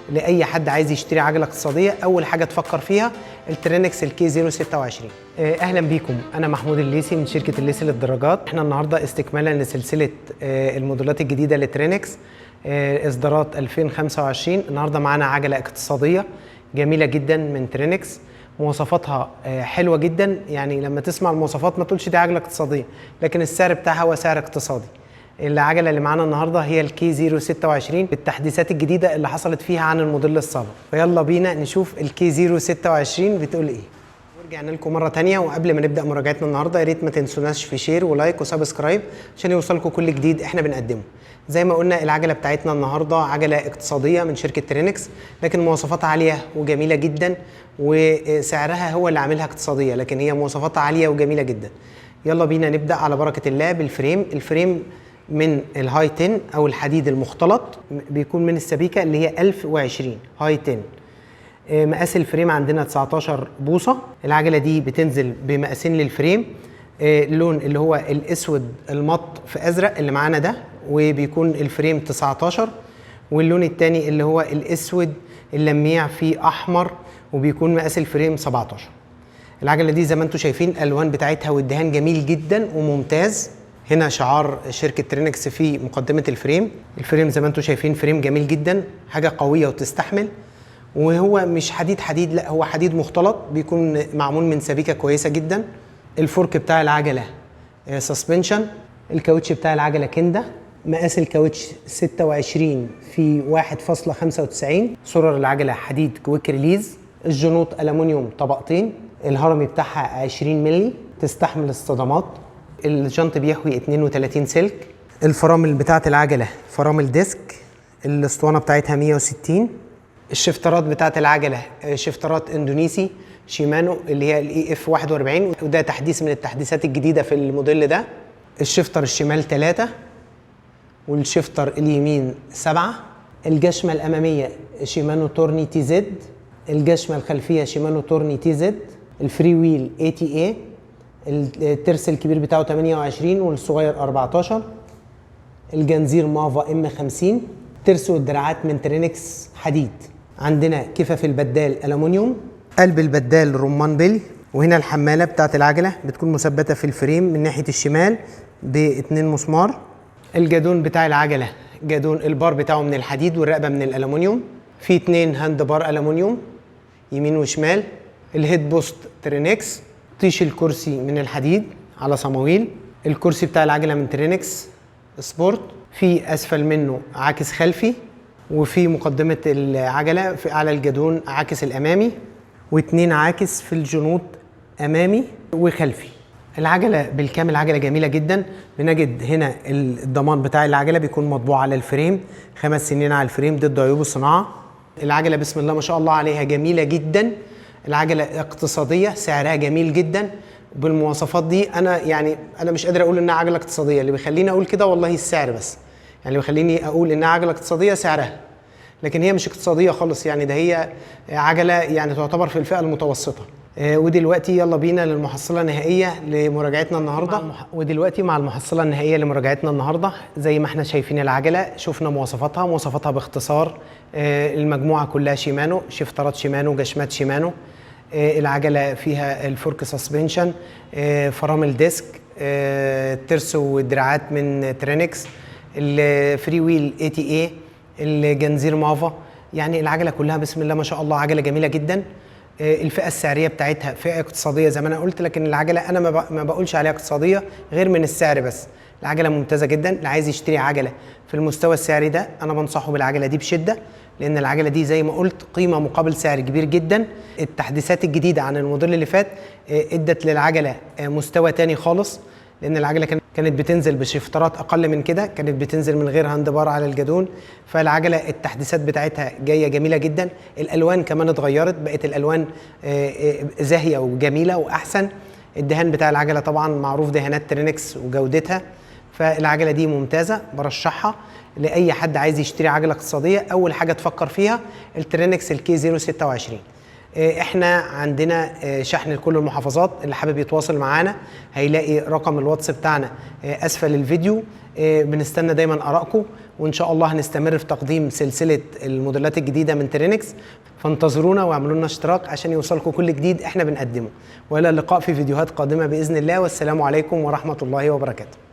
لاي حد عايز يشتري عجله اقتصاديه، اول حاجة تفكر فيها ال Trinx ال K 026. اهلا بيكم، انا محمود الليسي من شركة الليسي للدراجات. احنا النهارده استكمالا لسلسلة الموديلات الجديدة ل Trinx، اصدارات 2025. النهارده معانا عجله اقتصادية جميلة جدا من Trinx، مواصفاتها حلوة جدا. يعني لما تسمع المواصفات ما تقولش دي عجله اقتصاديه، لكن السعر بتاعها هو سعر اقتصادي. العجلة اللي معانا النهارده هي ال K 026 بالتحديثات الجديدة اللي حصلت فيها عن الموديل السابق. فيلا بينا نشوف ال K 026 بتقول ايه. ورجعنا لكم مرة تانية، وقبل ما نبدا مراجعتنا النهارده يا ريت ما تنسوناش في share و like و subscribe عشان يوصلكم كل جديد احنا بنقدمه. زي ما قلنا، العجلة بتاعتنا النهارده عجله اقتصادية من شركة Trinx، لكن مواصفاتها عالية وجميلة جدا، وسعرها هو اللي عاملها اقتصاديه، لكن هي مواصفاتها عالية وجميلة جدا. يلا بينا نبدا على بركة الله بال frame. ال frame من ال high tin او الحديد المختلط، بيكون من السبيكه اللي هي 1020 high tin. مقاس ال frame عندنا 19 بوصه. العجلة دي بتنزل بمقاسين لل frame، اللون اللي هو الاسود المط في ازرق اللي معانا ده، وبيكون ال frame 19، واللون التاني اللي هو الاسود اللميع في احمر، وبيكون مقاس ال frame 17. العجلة دي زي ما انتم شايفين الالوان بتاعتها والدهان جميل جدا وممتاز. هنا شعار شركة Trinx في مقدمه ال frame. ال frame زي ما انتم شايفين frame جميل جدا، حاجة قوية وتستحمل، وهو مش حديد حديد، لا هو حديد مختلط بيكون معمول من سبيكه كويسة جدا. ال fork بتاع العجلة suspension. الكاوتش بتاع العجلة كندا، مقاس الكاوتش 26 في 1.95. صرر العجلة حديد quick release. الجنوط الومنيوم طبقتين. الهرمي بتاعها 20 مللي، تستحمل الصدمات. الجنط بيحوي 32 سلك. الفرامل بتاعه العجلة فرامل disc، الاسطوانة بتاعتها 160. الشفترات بتاعه العجلة شفترات اندونيسي Shimano اللي هي ال EF 41، وده تحديث من التحديثات الجديدة في الموديل ده. ال shifter الشمال 3 وال shifter اليمين 7. الجشمه الامامية Shimano Tourney TZ، الجشمه الخلفية Shimano Tourney TZ. ال free wheel ATA، الترس الكبير بتاعه 28 والصغير 14. الجنزير Mava M 50. ترس والدراعات من Trinx حديد. عندنا كفف البدال الومنيوم، قلب البدال رمان بلي. وهنا الحماله بتاعت العجلة بتكون مثبتة في ال frame من ناحية الشمال باتنين مسمار. الجادون بتاع العجله، جادون البار بتاعه من الحديد والرقبة من الالومنيوم. في اتنين hand bar الومنيوم يمين وشمال. ال head post Trinx. طيش الكرسي من الحديد على صماويل. الكرسي بتاع العجلة من Trinx sport، في اسفل منه عاكس خلفي، وفي مقدمه العجلة في اعلى الجادون عاكس الامامي، واتنين عاكس في الجنوط امامي وخلفي. العجلة بالكامل عجله جميلة جدا. بنجد هنا الضمان بتاع العجلة بيكون مطبوع على ال frame، 5 سنين على ال frame ضد عيوب الصناعة. العجلة بسم الله ما شاء الله عليها جميلة جدا. العجلة اقتصاديه، سعرها جميل جدا. بالمواصفات دي انا يعني انا مش قادر اقول انها عجله اقتصاديه. اللي بيخليني اقول كده والله السعر بس، يعني اللي بيخليني اقول انها عجله اقتصادية سعرها، لكن هي مش اقتصادية خالص. يعني ده هي عجله يعني تعتبر في الفئة المتوسطه. ودلوقتي يلا بينا للمحصله النهائية لمراجعتنا النهارده. ودلوقتي مع المحصلة النهائية لمراجعتنا النهارده. زي ما احنا شايفين العجله، شفنا مواصفاتها. مواصفاتها باختصار المجموعة كلها Shimano، شفترات Shimano، جشمات Shimano. العجلة فيها ال fork suspension، فرامل disc، ترس ودراعات من Trinx، ال free wheel ATA، الجنزير Mava. يعني العجلة كلها بسم الله ما شاء الله عجله جميلة جدا. الفئة السعرية بتاعتها فئة اقتصادية زي ما انا قلت، لكن العجلة انا ما بقولش عليها اقتصادية غير من السعر بس. العجلة ممتازة جدا. اللي عايز يشتري عجله في المستوى السعري ده انا بنصحه بالعجله دي بشده، لان العجلة دي زي ما قلت قيمة مقابل سعر كبير جدا. التحديثات الجديدة عن الموديل اللي فات ادت للعجله مستوى تاني خالص، لان العجلة كانت بتنزل بشفترات اقل من كده، كانت بتنزل من غير hand bar على الجدون. فالعجله التحديثات بتاعتها جاية جميلة جدا. الالوان كمان اتغيرت، بقت الالوان زاهيه وجميلة واحسن. الدهان بتاع العجلة طبعا معروف، دهانات Trinx وجودتها. فالعجله دي ممتازه، برشحها لاي حد عايز يشتري عجله اقتصاديه. اول حاجة تفكر فيها ال Trinx ال K 026. احنا عندنا شحن لكل المحافظات. اللي حابب يتواصل معانا هيلاقي رقم الواتس بتاعنا اسفل الفيديو. بنستنى دايما ارائكم. وان شاء الله هنستمر في تقديم سلسلة الموديلات الجديدة من ترينكس. فانتظرونا واعملوا لنا اشتراك عشان يوصلكم كل جديد احنا بنقدمه. والى اللقاء في فيديوهات قادمة باذن الله، والسلام عليكم ورحمة الله وبركاته.